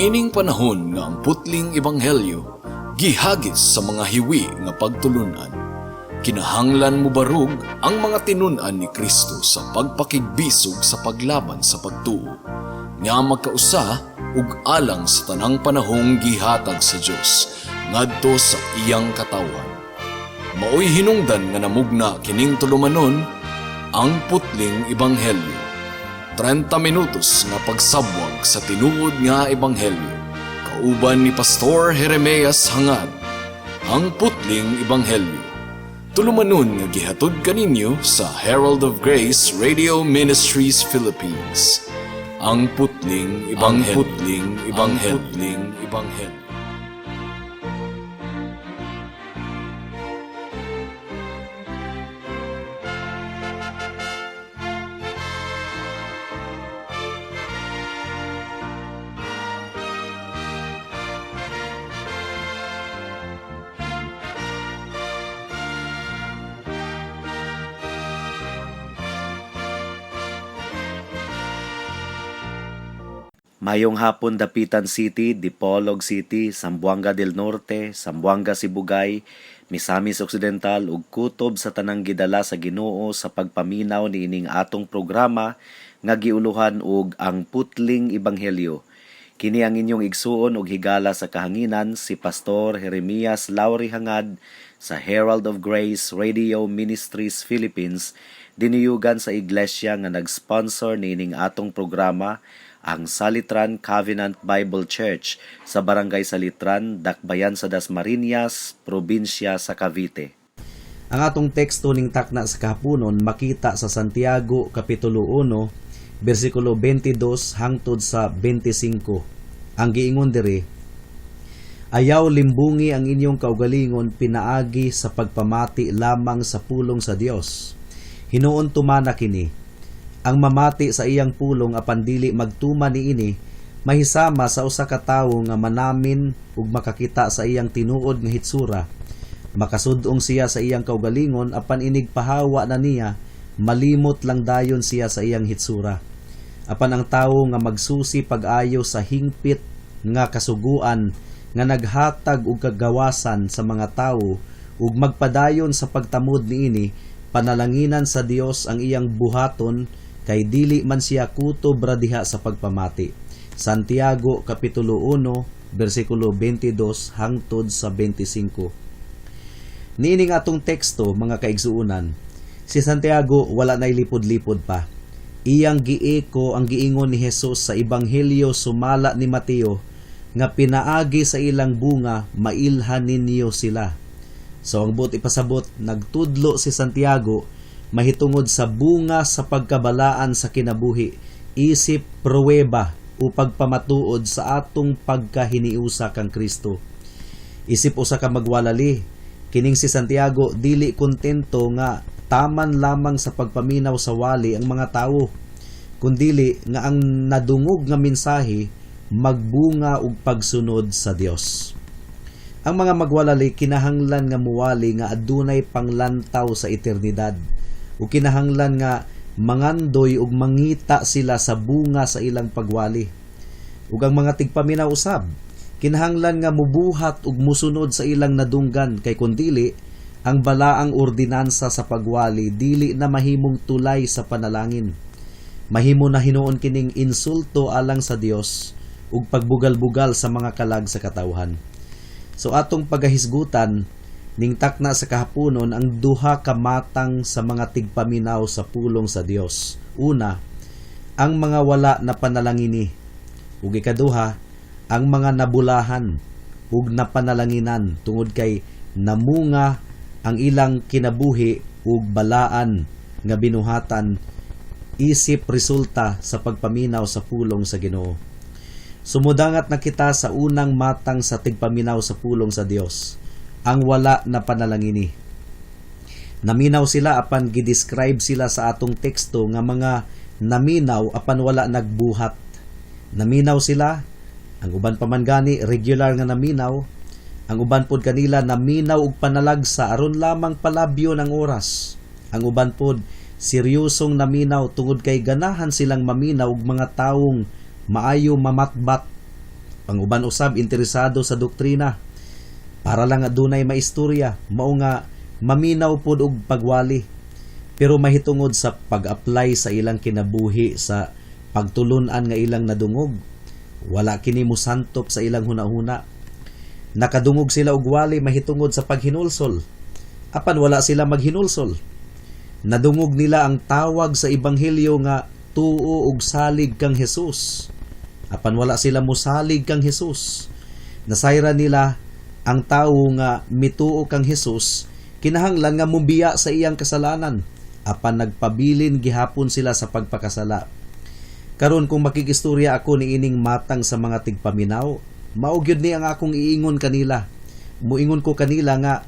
Niining panahon nga ang putling ebanghelyo gihagis sa mga hiwi nga pagtulunan, kinahanglan mobarog ang mga tinun-an ni Kristo sa pagpakigbisog sa paglaban sa pagtuo nga magkausa ug alang sa tanang panahong gihatag sa Dios ngadto sa iyang katawhan. Maoy hinungdan nga namugna kining tulumanon, Ang Putling Ebanghelyo. 30 minutos nga pagsabwag sa tinuod nga ebanghelyo. Kauban ni Pastor Jeremias Hangad. Ang Putling Ebanghelyo. Tulumanon nga gihatod kaninyo sa Herald of Grace Radio Ministries Philippines. Ang Putling Ebanghelyo. Ang Putling Ebanghelyo. Putling Ebanghelyo. Mayong hapon, Dapitan City, Dipolog City, Zamboanga del Norte, Zamboanga Sibugay, Misamis Occidental ug kutob sa tanang gidala sa Ginoo sa pagpaminaw niining atong programa nga giuluhan og Ang Putling Ebanghelyo. Kini ang inyong igsuon og higala sa kahanginan, si Pastor Jeremias Lauri Hangad sa Herald of Grace Radio Ministries Philippines, dinuyugan sa iglesia nga nag-sponsor niining atong programa, ang Salitran Covenant Bible Church sa Barangay Salitran, Dakbayan sa Dasmariñas, probinsya sa Cavite. Ang atong teksto ning takna sa kahaponon makita sa Santiago kapitulo 1 bersikulo 22 hangtod sa 25. Ang giingon diri: "Ayaw limbungi ang inyong kaugalingon pinaagi sa pagpamati lamang sa pulong sa Dios. Hinuon tumana kini. Ang mamati sa iyang pulong apan dili magtuman niini mahisama sa usa ka tawo nga manamin ug makakita sa iyang tinuod nga hitsura. Makasudong siya sa iyang kaugalingon, apan inig pahawa na niya, malimot lang dayon siya sa iyang hitsura. Apan ang tawo nga magsusi pag-ayo sa hingpit nga kasuguan nga naghatag og kagawasan sa mga tawo ug magpadayon sa pagtamod niini, panalanginan sa Dios ang iyang buhaton kay dili man siya kutob ra diha sa pagpamati." Santiago kapitulo 1 bersikulo 22 hangtod sa 25. Niining atong teksto, mga kaigsuonan, si Santiago wala nay lipod-lipod pa. Iyang gieko ang giingon ni Jesus sa Ebanghelyo sumala ni Mateo nga pinaagi sa ilang bunga mailhan ninyo sila. So ang buot ipasabot, nagtudlo si Santiago mahitungod sa bunga sa pagkabalaan sa kinabuhi isip pruweba o pagpamatuod sa atong pagkahiniusa kang Kristo. Isip usa ka magwalali, kining si Santiago dili kontento nga taman lamang sa pagpaminaw sa wali ang mga tawo, kundili nga ang nadungog nga mensahe magbunga og pagsunod sa Dios. Ang mga magwalali kinahanglan nga muwali nga adunay panglantaw sa eternidad ug kinahanglan nga mangandoy ug mangita sila sa bunga sa ilang pagwali. Ug ang mga tigpaminaw usab kinahanglan nga mubuhat ug musunod sa ilang nadunggan, kay kun dili, ang balaang ordinansa sa pagwali dili na mahimong tulay sa panalangin. Mahimo na hinuon kining insulto alang sa Dios ug pagbugal-bugal sa mga kalag sa katawhan. So atong pagahisgutan ning takna sa kahaponon ang duha ka matang sa mga tigpaminaw sa pulong sa Dios. Una, ang mga wala na panalangini. Ug ikaduha, ang mga nabulahan ug napanalanginan tungod kay namunga ang ilang kinabuhi ug balaan nga binuhatan isip resulta sa pagpaminaw sa pulong sa Ginoo. Sumudangat na kita sa unang matang sa tigpaminaw sa pulong sa Dios, ang wala na panalangini. Naminaw sila, apan gidescribe sila sa atong teksto nga mga naminaw apan wala nagbuhat. Naminaw sila, ang uban pa man gani regular nga naminaw, ang uban pod kanila naminaw og panalagsa aron lamang palabyo ng oras. Ang uban pod seryosong naminaw tungod kay ganahan silang maminaw og mga tawong maayo mamatbat. Ang uban usab interesado sa doktrina para lang adunay maistorya, mao nga maminaw pod og pagwali. Pero mahitungod sa pag-apply sa ilang kinabuhi sa pagtulun-an nga ilang nadungog, wala kini mosantop sa ilang hunahuna. Nakadungog sila og wali mahitungod sa paghinulsol, apan wala sila maghinulsol. Nadungog nila ang tawag sa ebanghelyo nga tuo og salig kang Hesus, apan wala sila mosalig kang Hesus. Nasayran nila ang tawo nga mituo kang Hesus kinahanglan nga mobiya sa iyang kasalanan, apan nagpabilin gihapon sila sa pagpakasala. Karon, kung makikistorya ako niining matang sa mga tigpaminaw, mao gyud ni ang akong iingon kanila. Muingon ko kanila nga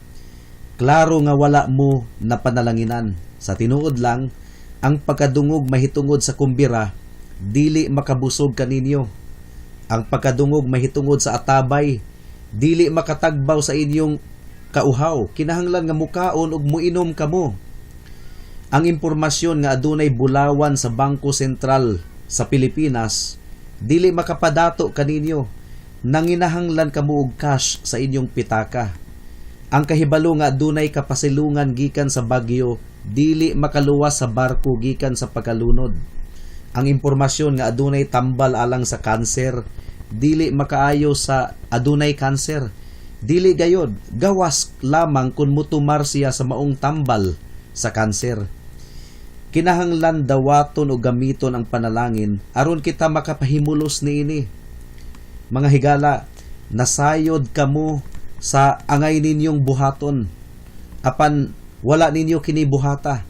klaro nga wala mo na panalanginan. Sa tinuod lang, ang pagkadungog mahitungod sa kumbira dili makabusog kaninyo. Ang pagkadungog mahitungod sa atabay dili makatagbaw sa inyong kauhaw. Kinahanglan nga mukaon ug muinom kamo. Ang impormasyon nga adunay bulawan sa Bangko Sentral sa Pilipinas dili makapadato kaninyo. Nanginahanglan kamo og cash sa inyong pitaka. Ang kahibalo nga adunay kapasilungan gikan sa bagyo dili makaluwas sa barko gikan sa pagkalunod. Ang impormasyon nga adunay tambal alang sa kanser dili makaayo sa adunay kanser. Dili gayod, gawas lamang kung mutumar siya sa maong tambal sa kanser. Kinahanglan dawaton o gamiton ang panalangin aron kita makapahimulos niini. Mga higala, nasayod kamo sa angay ninyong buhaton, apan wala ninyo kini buhata.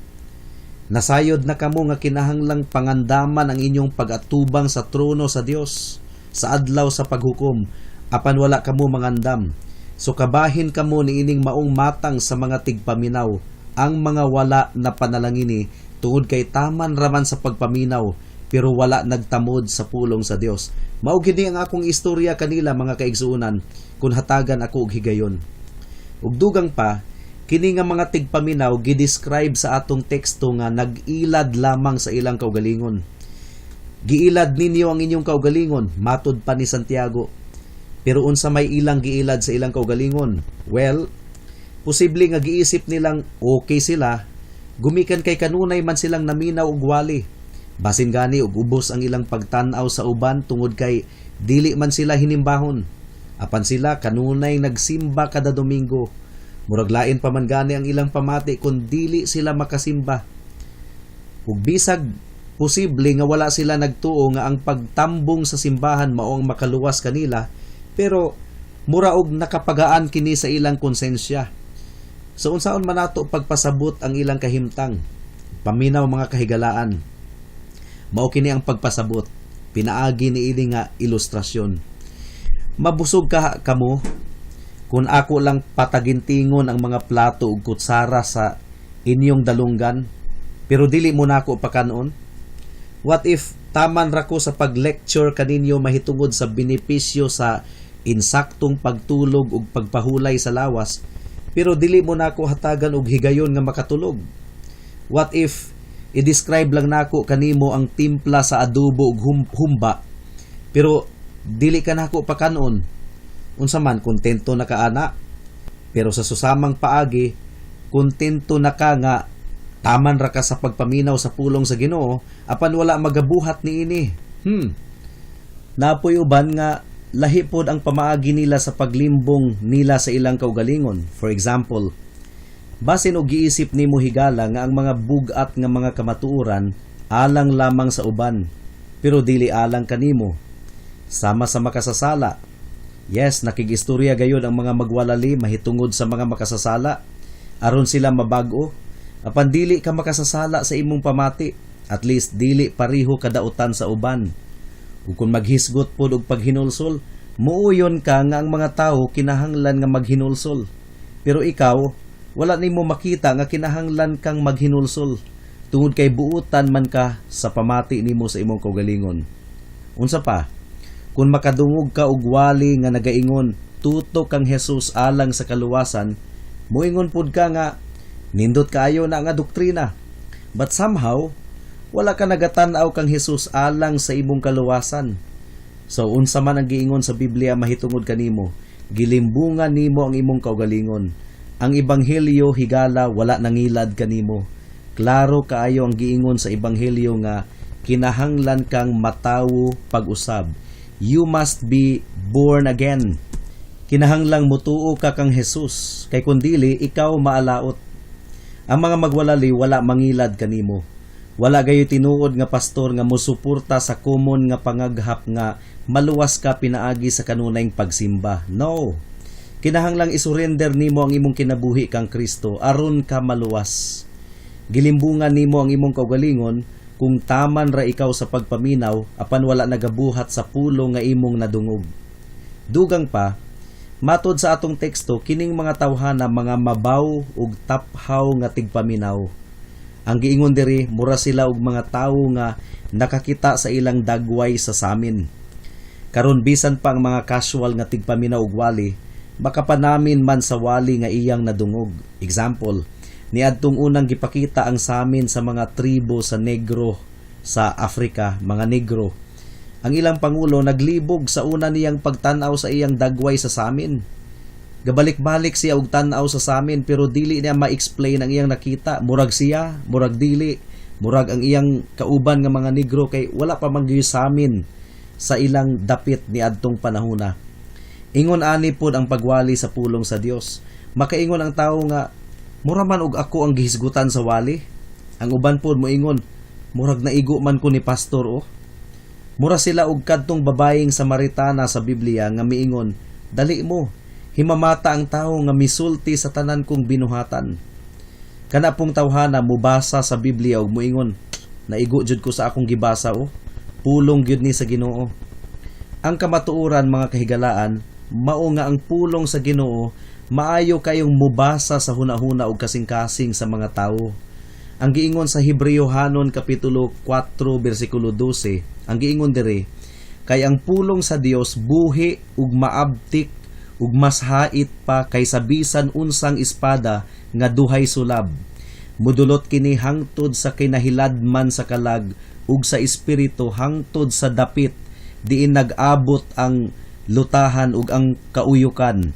Nasayod na kamo nga kinahanglang pangandaman ang inyong pag-atubang sa trono sa Dios sa adlaw sa paghukom, apan wala kamo mangandam. So kabahin kamo niining maong matang sa mga tigpaminaw, ang mga wala na panalangini, tungod kay taman raman sa pagpaminaw pero wala nagtamod sa pulong sa Dios. Mao gini ang akong istorya kanila, mga kaigsuonan, kung hatagan ako og higayon. Ug dugang pa, kini nga mga tigpaminaw gi-describe sa atong teksto nga nag-ilad lamang sa ilang kaugalingon. "Giilad ninyo ang inyong kaugalingon," matod pa ni Santiago. Pero unsa may ilang giilad sa ilang kaugalingon? Well, posible nga giisip nilang okay sila gumikan kay kanunay man silang naminaw og wali. Basin gani og ubos ang ilang pagtan-aw sa uban tungod kay dili man sila hinimbahon. Apan sila kanunay nagsimba kada Domingo. Murag lain pa man gani ang ilang pamati kung dili sila makasimba. Ug bisag posible nga wala sila nagtuo nga ang pagtambong sa simbahan mao ang makaluwas kanila, pero mura og nakapagaan kini sa ilang konsensya. So unsaon man nato pagpasabot ang ilang kahimtang? Paminaw, mga kahigalaan. Mao kini ang pagpasabot pinaagi niini nga ilustrasyon. Mabusog ka kamo kung ako lang patagintingon ang mga plato ug kutsara sa inyong dalunggan pero dili mo nako pakanon? What if taman ra ko sa pag-lecture kaninyo mahitungod sa benepisyo sa insaktong pagtulog ug pagpahulay sa lawas pero dili mo nako hatagan og higayon nga makatulog? What if i-describe lang nako kanimo ang timpla sa adobo ug humba pero dili ka nako pakanon? Unsa man, kontento na ka ana? Pero sa susamang paagi, kontento na ka nga taman ra ka sa pagpaminaw sa pulong sa Ginoo apan wala magabuhat niini. Naa poy uban nga lahi pod ang pamaagi nila sa paglimbong nila sa ilang kaugalingon. For example, basin og giisip nimo, higala, nga ang mga bug-at nga mga kamatuoran alang lamang sa uban pero dili alang kanimo. Sama sa makasasala. Yes, nakigistorya gayud ang mga magwalali mahitungod sa mga makasasala aron sila mabag-o. Apan dili ka makasasala sa imong pamati, at least dili pareho kadautan sa uban. Ug kung maghisgot pod og paghinulsol, muuyon ka nga ang mga tawo kinahanglan nga maghinulsol. Pero ikaw, wala nimo makita nga kinahanglan kang maghinulsol tungod kay buutan man ka sa pamati nimo sa imong kaugalingon. Unsa pa? Kung makadungog ka og wali nga nagaingon, "Tutok kang Jesus alang sa kaluwasan," muingon pud ka nga nindot kaayo na nga doktrina. But somehow, wala ka nagatan-aw kang Jesus alang sa imong kaluwasan. So unsa man ang giingon sa Biblia mahitungod kanimo, gilimbungan nimo ang imong kaugalingon. Ang ebanghelyo, higala, wala nangilad kanimo. Klaro kaayo ang giingon sa ebanghelyo nga kinahanglan kang matawo pag-usab. You must be born again. Kinahanglang mutuo ka kang Jesus, kay kun dili, ikaw maalaot. Ang mga magwalali wala mangilad kanimo. Wala gayo tinuod nga pastor nga mosuporta sa common nga pangaghap nga maluwas ka pinaagi sa kanunayng pagsimba. No. Kinahanglang isurrender nimo ang imong kinabuhi kang Kristo aron ka maluwas. Gilimbungan nimo ang imong kaugalingon kung taman ra ikaw sa pagpaminaw apan wala nagabuhat sa pulong nga imong nadungog. Dugang pa, matod sa atong teksto, kining mga tawhana mga mabaw ug taphaw nga tigpaminaw. Ang giingon diri, mura sila og mga tawo nga nakakita sa ilang dagway sa samin. Karon, bisan pa ang mga casual nga tigpaminaw og wali, makapanamin man sa wali nga iyang nadungog. Example, niadtong unang gipakita ang samin sa mga tribo sa Negro sa Afrika, mga Negro. Ang ilang pangulo naglibog sa una niyang pagtan-aw sa iyang dagway sa samin. Gabalik-balik siya og tan-aw sa samin pero dili niya ma-explain ang iyang nakita. Murag siya, murag dili, murag ang iyang kauban nga mga Negro kay wala pa man gyud samin sa ilang dapit niadtong panahona. Ingon ani pod ang pagwali sa pulong sa Dios. Makaingon ang tawo nga mura man og ako ang gihisgutan sa wali. Ang uban pod moingon, murag naigo man ko ni pastor oh. Mura sila og kadtong babayeng Samaritana sa Biblia nga miingon, "Dali mo, himamata ang tawo nga misulti sa tanan kong binuhatan." Kana pong tawhana mubasa sa Biblia ug moingon, "Naigo jud ko sa akong gibasa oh. Pulong gyud ni sa Ginoo." Ang kamatuoran, mga kahigalaan, mao nga ang pulong sa Ginoo maayo kayong mubasa sa hunahuna ug kasing-kasing sa mga tawo. Ang giingon sa Hebreohanon kapitulo 4 bersikulo 12, ang giingon diri, kay ang pulong sa Dios buhi ug maabtik ug mas hait pa kaysa bisan unsang espada nga duhay sulab. Mudulot kini hangtod sa kinahiladman sa kalag ug sa espiritu, hangtod sa dapit diin nag-abot ang lutahan ug ang kauyukan.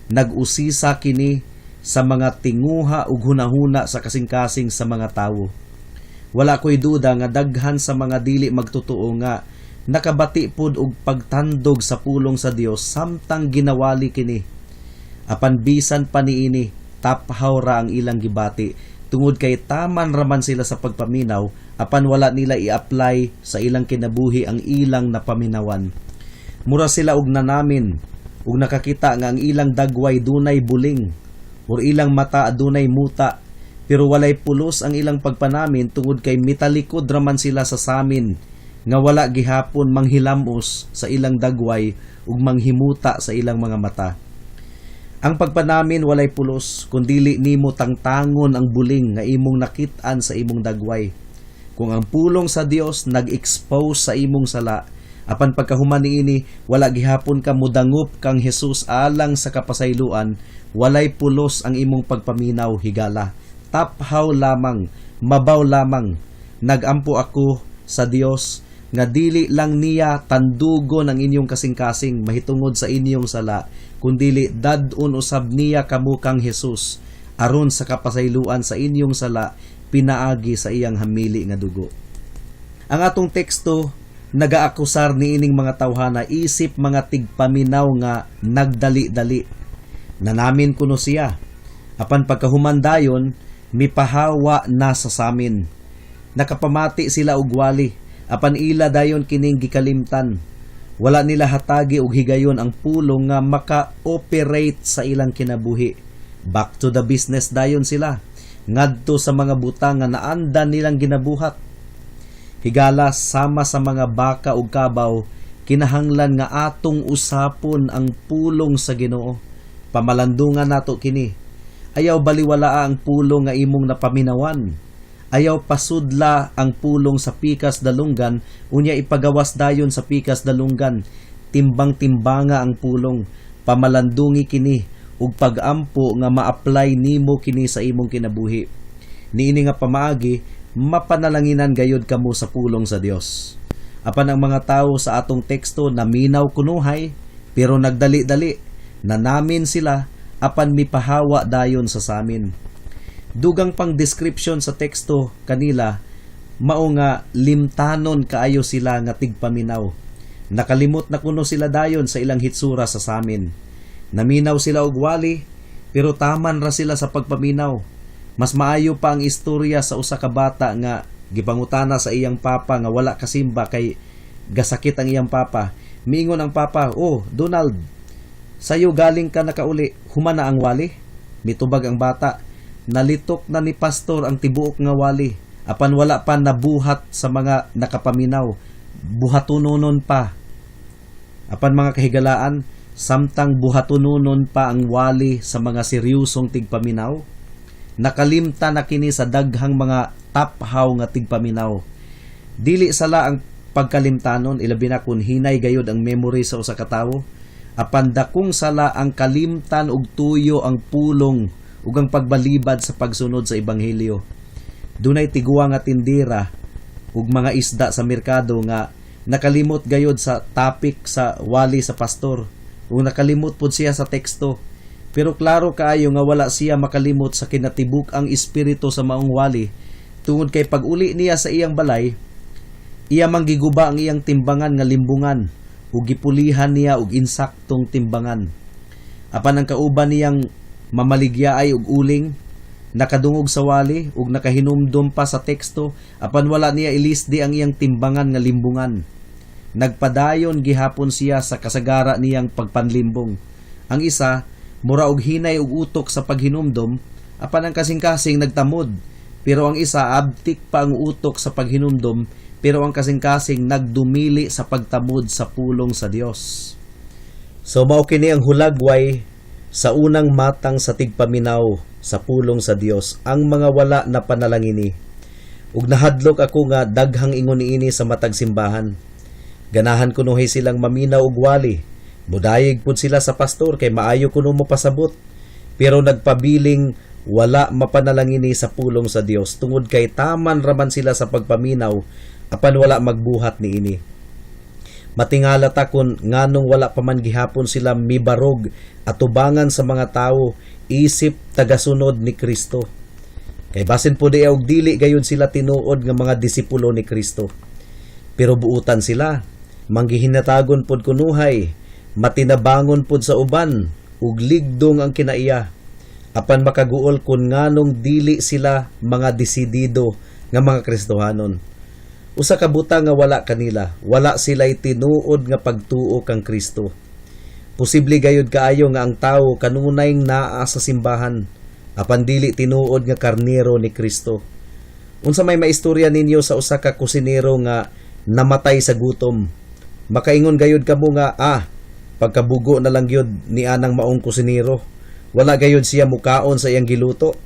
Nag-usisa kini sa mga tinguha ug hunahuna sa kasing-kasing sa mga tawo. Wala ko'y duda nga daghan sa mga dili magtotoo nga nakabati pud og pagtandog sa pulong sa Dios samtang ginawali kini. Apan bisan pa niini, taphaw ra ang ilang gibati tungod kay taman raman sila sa pagpaminaw apan wala nila i-apply sa ilang kinabuhi ang ilang napaminawan. Mura sila og nanamin ug nakakita nga ang ilang dagway dunay buling or ilang mata adunay muta, pero walay pulos ang ilang pagpanamin tungod kay mitalikod raman sila sa samin nga wala gihapon manghilamos sa ilang dagway ug manghimuta sa ilang mga mata. Ang pagpanamin walay pulos kung dili nimo tangtangon ang buling nga imong nakit-an sa imong dagway. Kung ang pulong sa Dios nag-expose sa imong sala, apan pagkahuman niini wala gihapon ka mudangop kang Jesus alang sa kapasayloan, walay pulos ang imong pagpaminaw, higala. Taphaw lamang, mabaw lamang. Nagampo ako sa Dios nga dili lang niya tandugon ang inyong kasing-kasing mahitungod sa inyong sala, kundili dad-on usab niya kamo kang Jesus aron sa kapasayloan sa inyong sala pinaagi sa iyang hamili nga dugo. Ang atong teksto nagaakusar niining mga tawhana isip mga tigpaminaw nga nagdali-dali. Nanamin kuno siya. Apan pagkahuman dayon, mipahawa na sa samin. Nakapamati sila og wali, apan ila dayon kining gikalimtan. Wala nila hatagi og higayon ang pulong nga maka-operate sa ilang kinabuhi. Back to the business dayon sila. Ngadto sa mga butang nga naandan nilang ginabuhat. Higala, sama sa mga baka ug kabaw, kinahanglan nga atong usapon ang pulong sa Ginoo. Pamalandungan nato kini. Ayaw baliwalaa ang pulong nga imong napaminawan. Ayaw pasudla ang pulong sa pikas dalunggan, unya ipagawas dayon sa pikas dalunggan. Timbang-timbanga ang pulong, pamalandungi kini ug pag-ampo nga ma-apply nimo kini sa imong kinabuhi. Niini nga pamaagi, mapanalanginan gayud kamo sa pulong sa Dios. Apan ang mga tawo sa atong teksto naminaw kunuhay pero nagdali-dali, nanamin sila apan mipahawa dayon sa samin. Dugang pang description sa teksto kanila mao nga limtanon kaayo sila nga tigpaminaw. Nakalimot na kuno sila dayon sa ilang hitsura sa samin. Naminaw sila og wali pero taman ra sila sa pagpaminaw. Mas maayo pa ang istorya sa usa ka bata nga gipangutana sa iyang papa nga wala kasimba kay gasakit ang iyang papa. Miingon ang papa, "Oh, Donald, sayo galing ka nakauli, human na ang wali?" Mitubag ang bata, "Nalitok na ni pastor ang tibuok nga wali, apan wala pa nabuhat sa mga nakapaminaw, buhatunonon pa." Apan mga kahigalaan, samtang buhatunonon pa ang wali sa mga seryosong tigpaminaw, nakalimta na kini sa daghang mga taphaw nga tigpaminaw. Dili sala ang pagkalimtanon, ilabi na kun hinay gayod ang memory sa usa ka tawo, apan dakong sala ang kalimtan og tuyo ang pulong ug ang pagbalibad sa pagsunod sa ebanghelyo. Dunay tiguwa nga tindera ug mga isda sa merkado nga nakalimot gayod sa topic sa wali sa pastor ug nakalimot pud siya sa teksto, pero klaro kaayo nga wala siya makalimot sa kinatibuk ang espiritu sa maong wali, tungod kay pag-uli niya sa iyang balay, iya mang giguba ang iyang timbangan nga limbungan ug gipulihan niya og insaktong timbangan. Apan ang kauban niyang mamaligyaay og uling nakadungog sa wali ug nakahinumdum pa sa teksto, apan wala niya ilisdi ang iyang timbangan nga limbungan. Nagpadayon gihapon siya sa kasagara niyang pagpanlimbong. Ang isa mura og hinay og utok sa paghinumdom, apan ang kasing-kasing nagtamod. Pero ang isa abtik pa ang utok sa paghinumdom, pero ang kasing-kasing nagdumili sa pagtamod sa pulong sa Dios. So mao kini ang hulagway sa unang matang sa tigpaminaw sa pulong sa Dios, ang mga wala na panalangini. Ug nahadlok ako nga daghang ingon niini sa matag simbahan. Ganahan kunuhay silang maminaw og wali. Mudayig pud sila sa pastor kay maayo kuno mopasabot. Pero nagpabiling wala mapanalangini sa pulong sa Dios tungod kay taman raman sila sa pagpaminaw apan wala magbuhat niini. Matingala ta kun nganong wala pa man gihapon sila mibarog atubangan sa mga tawo isip tagasunod ni Kristo. Kay basin po di og dili gayud sila tinuod nga mga disipulo ni Kristo. Pero buutan sila, manggihinatagon pod kunuhay, matinabangon pod sa uban, ug ligdong ang kinaiya. Apan makaguol kun nganong dili sila mga desidido nga mga Kristohanon. Usa ka butang nga wala kanila, wala sila'y tinuod nga pagtuo kang Kristo. Posible gayud kaayo nga ang tawo kanunay naa sa simbahan, apan dili tinuod nga karnero ni Kristo. Unsa may maistorya ninyo sa usa ka kusinero nga namatay sa gutom? Makaingon gayud kamo nga pagkabugo na lang gyud ni anang maong kusinero. Wala gayud siya mukaon sa iyang giluto.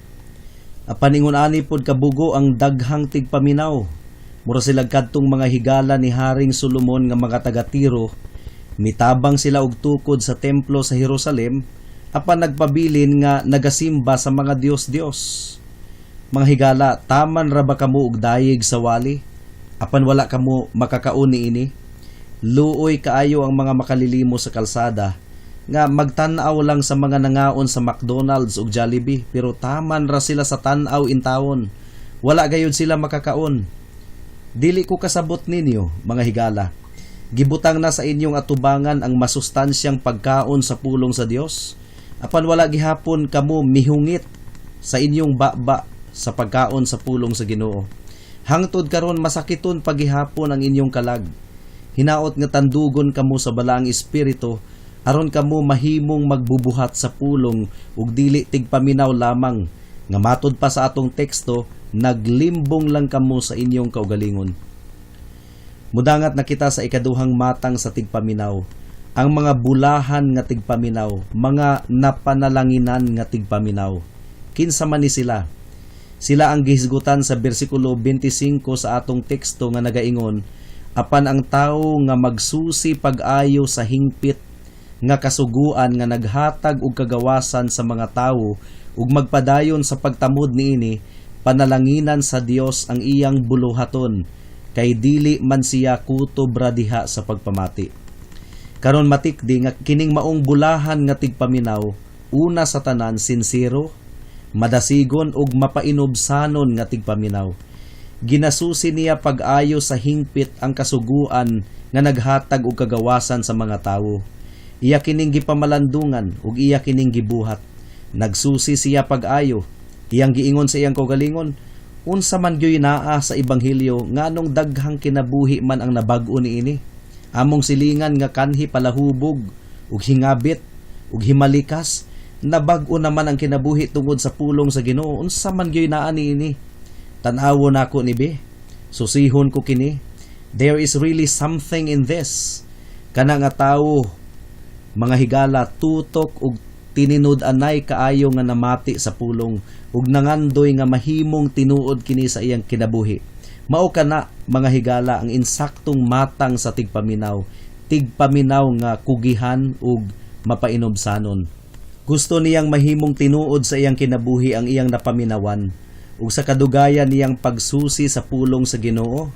Apan ingon ani pod kabugo ang daghang tigpaminaw. Mura sila kadtong mga higala ni Haring Solomon nga mga taga-Tiro. Mitabang sila og tukod sa templo sa Jerusalem apan nagpabilin nga nagasimba sa mga dios-dios. Mga higala, taman ra ba kamo og dayig sa wali? Apan wala kamo makakaon niini? Luoy kaayo ang mga makalilimos sa kalsada nga magtan-aw lang sa mga nangaon sa McDonald's ug Jollibee, pero taman ra sila sa tan-aw intawon. Wala gayud sila makakaon. Dili ko kasabot ninyo, mga higala. Gibutang na sa inyong atubangan ang masustansyang pagkaon sa pulong sa Dios. Apan wala gihapon kamo mihungit sa inyong baba sa pagkaon sa pulong sa Ginoo. Hangtod karon masakiton pagihapon ang inyong kalag. Hinaot nga tandugon kamo sa Balaang Espiritu aron kamo mahimong magbubuhat sa pulong ug dili tigpaminaw lamang nga matud pa sa atong teksto naglimbong lang kamo sa inyong kaugalingon. Mudangat na kita sa ikaduhang matang sa tigpaminaw, ang mga bulahan nga tigpaminaw, mga napanalanginan nga tigpaminaw. Kinsa man ni sila? Sila ang gihisgutan sa bersikulo 25 sa atong teksto nga nagaingon, "Apan ang tawo nga magsusi pag-ayo sa hingpit nga kasuguan nga naghatag og kagawasan sa mga tawo ug magpadayon sa pagtamod niini, panalanginan sa Dios ang iyang buluhaton." kay dili man siya kutob ra diha sa pagpamati. Karon matikdi nga kining maong bulahan nga tigpaminaw, una sa tanan sinsero, madasigon ug mapainubsanon nga tigpaminaw. Ginasusi niya pag-ayo sa hingpit ang kasuguan nga naghatag og kagawasan sa mga tawo. Iya kining gipamalandungan ug iya kining gibuhat. Nagsusi siya pag-ayo. Iyang giingon sa iyang kaugalingon, "Unsa man gyoy naa sa ebanghelyo, nganong daghang kinabuhi man ang nabag-o niini? Among silingan nga kanhi palahubog ug hingabit ug himalikas, nabag-o naman ang kinabuhi tungod sa pulong sa Ginoo. Unsa man gyoy naa niini? Tan-awon nako ni be. Susihon ko kini. There is really something in this." Kana nga tawo, mga higala, tutok ug tininud-anay kaayo nga namati sa pulong ug nangandoy nga mahimong tinuod kini sa iyang kinabuhi. Mao kana, mga higala, ang insaktong matang sa tigpaminaw, tigpaminaw nga kugihan ug mapainubsanon. Gusto niyang mahimong tinuod sa iyang kinabuhi ang iyang napaminawan, ug sa kadugayan niyang pagsusi sa pulong sa Ginoo,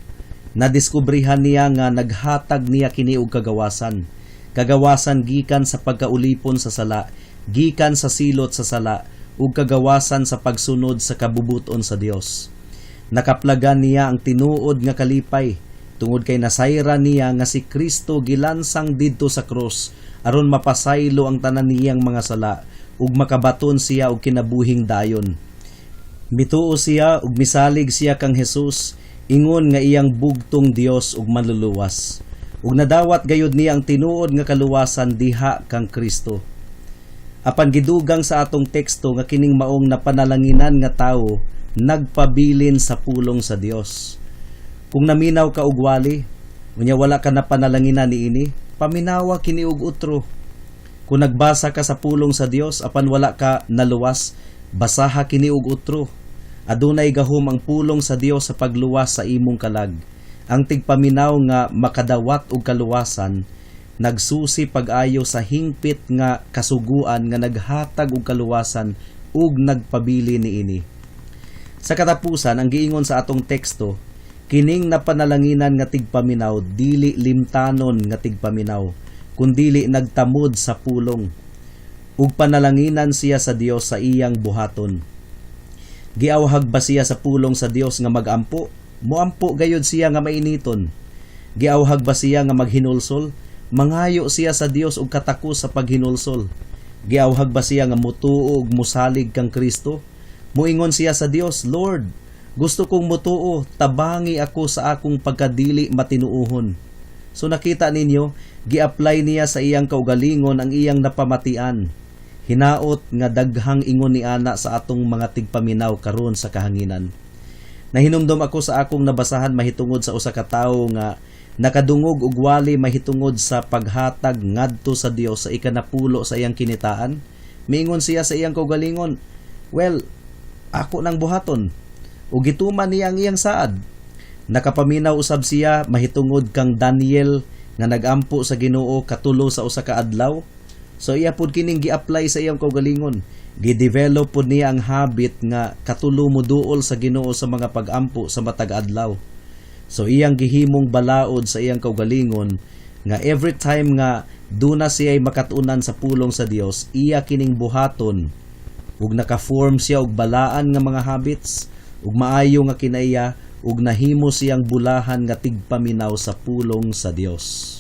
nadiskubrihan niya nga naghatag niya kini og kagawasan. Kagawasan gikan sa pagkaulipon sa sala, gikan sa silot sa sala, ug kagawasan sa pagsunod sa kabubuton sa Dios. Nakaplagan niya ang tinuod nga kalipay tungod kay nasayran niya nga si Kristo gilansang didto sa krus aron mapasaylo ang tanan niyang mga sala ug makabaton siya og kinabuhing dayon. Mituo siya ug misalig siya kang Jesus ingon nga iyang bugtong Dios ug Manluluwas. Ug nadawat gayud niya ang tinuod nga kaluwasan diha kang Kristo. Apan gidugang sa atong teksto nga kining maong napanalanginan nga tawo nagpabilin sa pulong sa Dios. Kung naminaw ka og wali, unya wala ka napanalanginan niini, paminawa kini og utro. Kung nagbasa ka sa pulong sa Dios apan wala ka naluwas, basaha kini og utro. Adunay gahom ang pulong sa Dios sa pagluwas sa imong kalag. Ang tigpaminaw nga makadawat og kaluwasan nagsusi pag-ayo sa hingpit nga kasuguan nga naghatag og kaluwasan ug nagpabili niini. Sa katapusan, ang giingon sa atong teksto, kining napanalanginan nga tigpaminaw dili limtanon nga tigpaminaw, kundili nagtamod sa pulong ug panalanginan siya sa Dios sa iyang buhaton. Giawhag ba siya sa pulong sa Dios nga magampo? Muampo gayud siya nga mainiton. Giawhag ba siya nga maghinulsol? Mangayo siya sa Dios og katakos sa paghinulsol. Giawhag ba siya nga mutuo ug musalig kang Kristo? Muingon siya sa Dios, "Lord, gusto kong mutuo, tabangi ako sa akong pagkadili matinuohon." So nakita ninyo, gi-apply niya sa iyang kaugalingon ang iyang napamatian. Hinaot nga daghang ingon ni ana sa atong mga tigpaminaw karon sa kahanginan. Nahinumdom ako sa akong nabasahan mahitungod sa usa ka tawo nga nakadungog og wali mahitungod sa paghatag ngadto sa Dios sa ikanapulo sa iyang kinitaan. Miingon siya sa iyang kaugalingon, "Well, ako nang buhaton." Ug gituman niya ang iyang saad. Nakapaminaw usab siya mahitungod kang Daniel nga nagampo sa Ginoo katulo sa usa ka adlaw. So iya pud kining gi-apply sa iyang kaugalingon. Gi-develop pud niya ang habit nga katulo moduol sa Ginoo sa mga pag-ampo sa matag adlaw. So iyang gihimong balaod sa iyang kaugalingon nga every time nga duna siya'y makatunan sa pulong sa Dios, iya kining buhaton, ug naka-form siya og balaan nga mga habits ug maayo nga kinaiya, ug nahimo siyang bulahan nga tigpaminaw sa pulong sa Dios.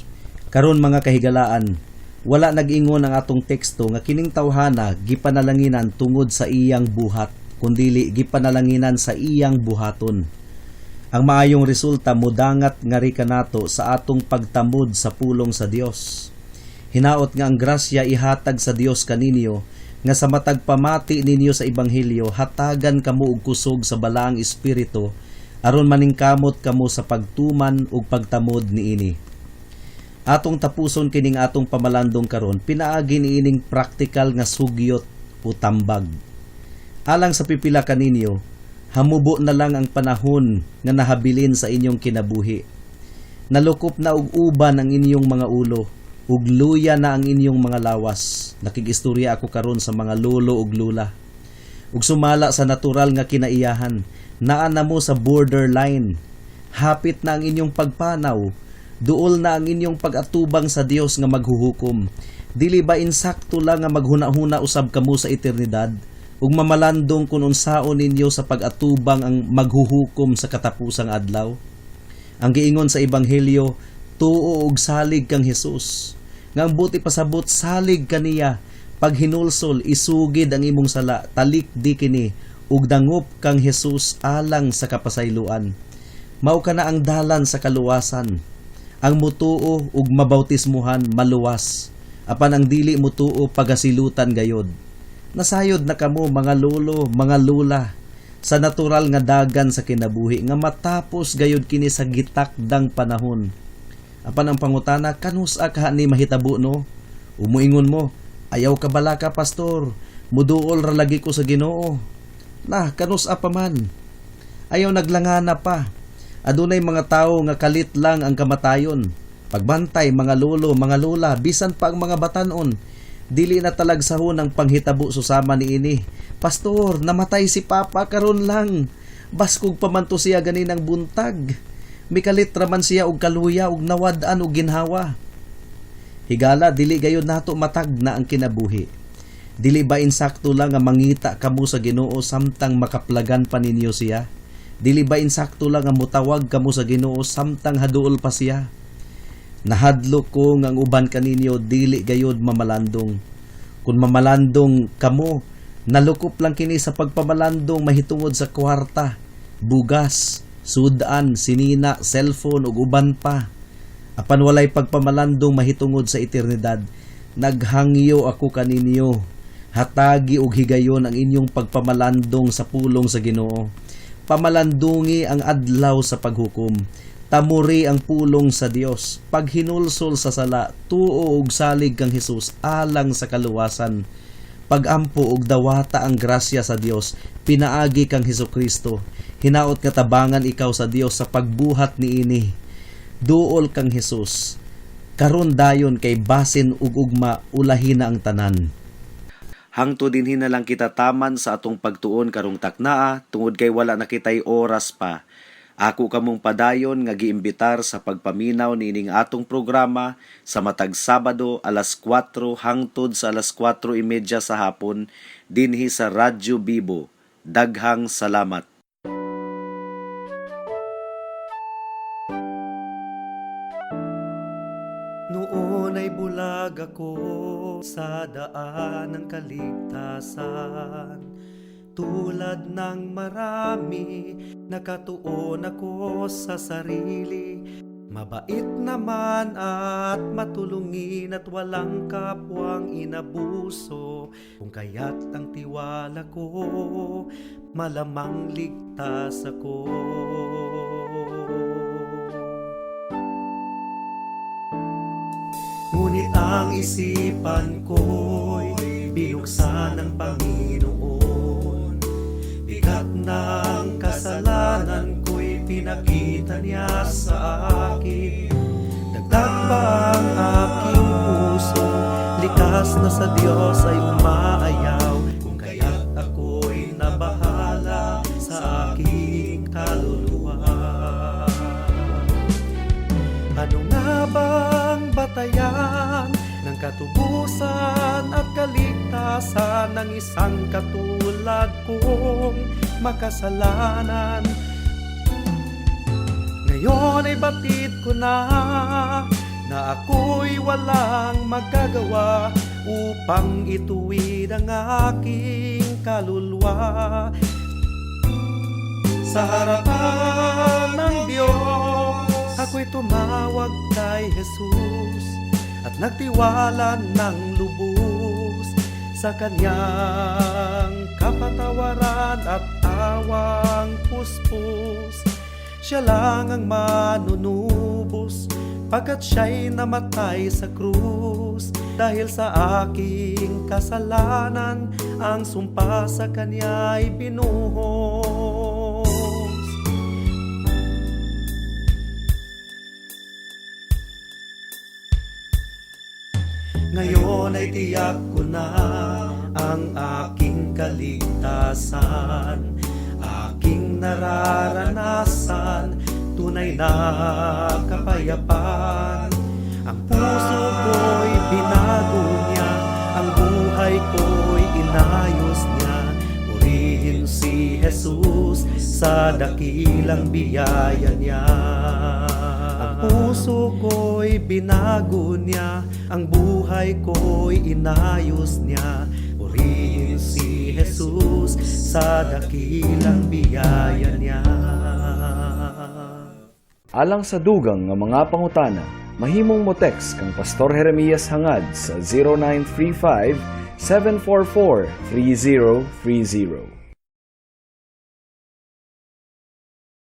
Karon, mga kahigalaan, wala nag-ingon ang atong teksto nga kining tawhana gipanalanginan tungod sa iyang buhat, kundili gipanalanginan sa iyang buhaton. Ang maayong resulta mudangat ngari kanato sa atong pagtamod sa pulong sa Dios. Hinaot nga ang grasya ihatag sa Dios kaninyo nga sa matag pamati ninyo sa ebanghelyo, hatagan kamo og kusog sa Balaang Espiritu aron maningkamot kamo sa pagtuman ug pagtamod niini. Atong tapuson kining atong pamalandong karon pinaagi niining praktikal nga sugyot o tambag. Alang sa pipila kaninyo, hamubo na lang ang panahon nga nahabilin sa inyong kinabuhi. Nalukop na og uban ang inyong mga ulo, ug luya na ang inyong mga lawas. Nakigistorya ako karon sa mga lolo ug lula. Ug sumala sa natural nga kinaiyahan, naa na mo sa borderline. Hapit na ang inyong pagpanaw. Duol na ang inyong pag-atubang sa Dios nga maghuhukom. Dili ba insakto lang nga maghuna-huna usab kamo sa eternidad ug mamalandong kun unsaon ninyo sa pag-atubang ang maghuhukom sa katapusang adlaw? Ang giingon sa ebanghelyo, tuo og salig kang Hesus. Nga ang buot ipasabot, salig kaniya. Paghinulsol, isugid ang imong sala, talikdi kini ug dangop kang Hesus alang sa kapasayloan. Mao kana ang dalan sa kaluwasan. Ang mutuo ug mabautismuhan maluwas. Apan ang dili mutuo pagasilutan gayod. Nasayod na kamo, mga lolo, mga lola, sa natural nga dagan sa kinabuhi nga matapos gayod kini sa gitakdang panahon. Apan ang pangutana, kanus-a kaha ni mahitabo, no? Umuingon mo, "Ayaw ka balaka, pastor, muduol ra lagi ko sa Ginoo." Na, kanus-a pa man? Ayaw naglangana pa. Adunay mga tawo nga kalit lang ang kamatayon. Pagbantay, mga lolo, mga lola, bisan pa ang mga batanon, dili na talagsahon ang panghitabo susama niini. "Pastor, namatay si Papa karon lang. Baskog pa man to siya ganinang buntag. Mikalit ra man siya og kaluya og nawad-an og ginhawa." Higala, dili gayod nato matagna ang kinabuhi. Dili ba insakto lang nga mangita kamo sa Ginoo samtang makaplagan pa ninyo siya? Dili ba insakto lang nga mutawag kamo sa Ginoo samtang haduol pa siya? Nahadlok ko nga ang uban kaninyo dili gayod mamalandong. Kung mamalandong kamo, nalukop lang kini sa pagpamalandong mahitungod sa kwarta, bugas, sudan, sinina, cellphone ug uban pa. Apan walay pagpamalandong mahitungod sa eternidad. Naghangyo ako kaninyo. Hatagi og higayon ang inyong pagpamalandong sa pulong sa Ginoo. Pamalandungi ang adlaw sa paghukom. Tamuri ang pulong sa Dios. Paghinulsol sa sala, tuo og salig kang Hesus alang sa kaluwasan. Pagampo og dawata ang grasya sa Dios pinaagi kang Hesukristo. Hinaot nga tabangan ikaw sa Dios sa pagbuhat niini. Duol kang Hesus. Karon dayon, kay basin ug ugma ulahi na ang tanan. Hangtod dinhi na lang kita taman sa atong pagtuon karong taknaa tungod kay wala na kitay oras pa. Ako kamong padayon nga giimbitar sa pagpaminaw niining atong programa sa matag Sabado, alas 4 hangtod sa alas 4:30 sa hapon dinhi sa Radyo Bibo. Daghang salamat. Noon ay bulag ako sa daan ng kaligtasan. Tulad ng marami, nakatuon ako sa sarili. Mabait naman at matulungin at walang kapwang inabuso. Kung kaya't ang tiwala ko, malamang ligtas ako. Ngunit ang isipan ko'y binuksan ng Panginoon. Bigat ng kasalanan ko'y pinakita niya sa akin. Dagdag pa ang aking puso, likas na sa Diyos ay umaayaw. Kung kaya't ako'y nabahala sa aking kaluluwa. Ano nga bang batayan ng katubusan at kaligtasan ng isang katulad kong makasalanan? Ngayon ay batid ko na na ako'y walang magagawa upang ituwid ang aking kaluluwa. Sa harapan ng Diyos, ako'y tumawag kay Jesus at nagtiwala ng lubos sa kanyang kapatawaran at awang puspos. Siya lang ang manunubos pagkat siya'y namatay sa krus. Dahil sa aking kasalanan, ang sumpa sa kanya'y binuhos. Ngayon ay tiyak ko na ang aking kaligtasan. Aking nararanasan, tunay na kapayapaan. Ang puso ko'y binago niya, ang buhay ko'y inayos niya. Purihin si Jesus sa dakilang biyaya niya. Ang puso ko'y binago niya, ang buhay ko'y inayos niya. Purihin si Jesus sa dakilang biyaya niya. Alang sa dugang nga mga pangutana, mahimong mo text kang Pastor Jeremias Hangad sa 0935 744 3030.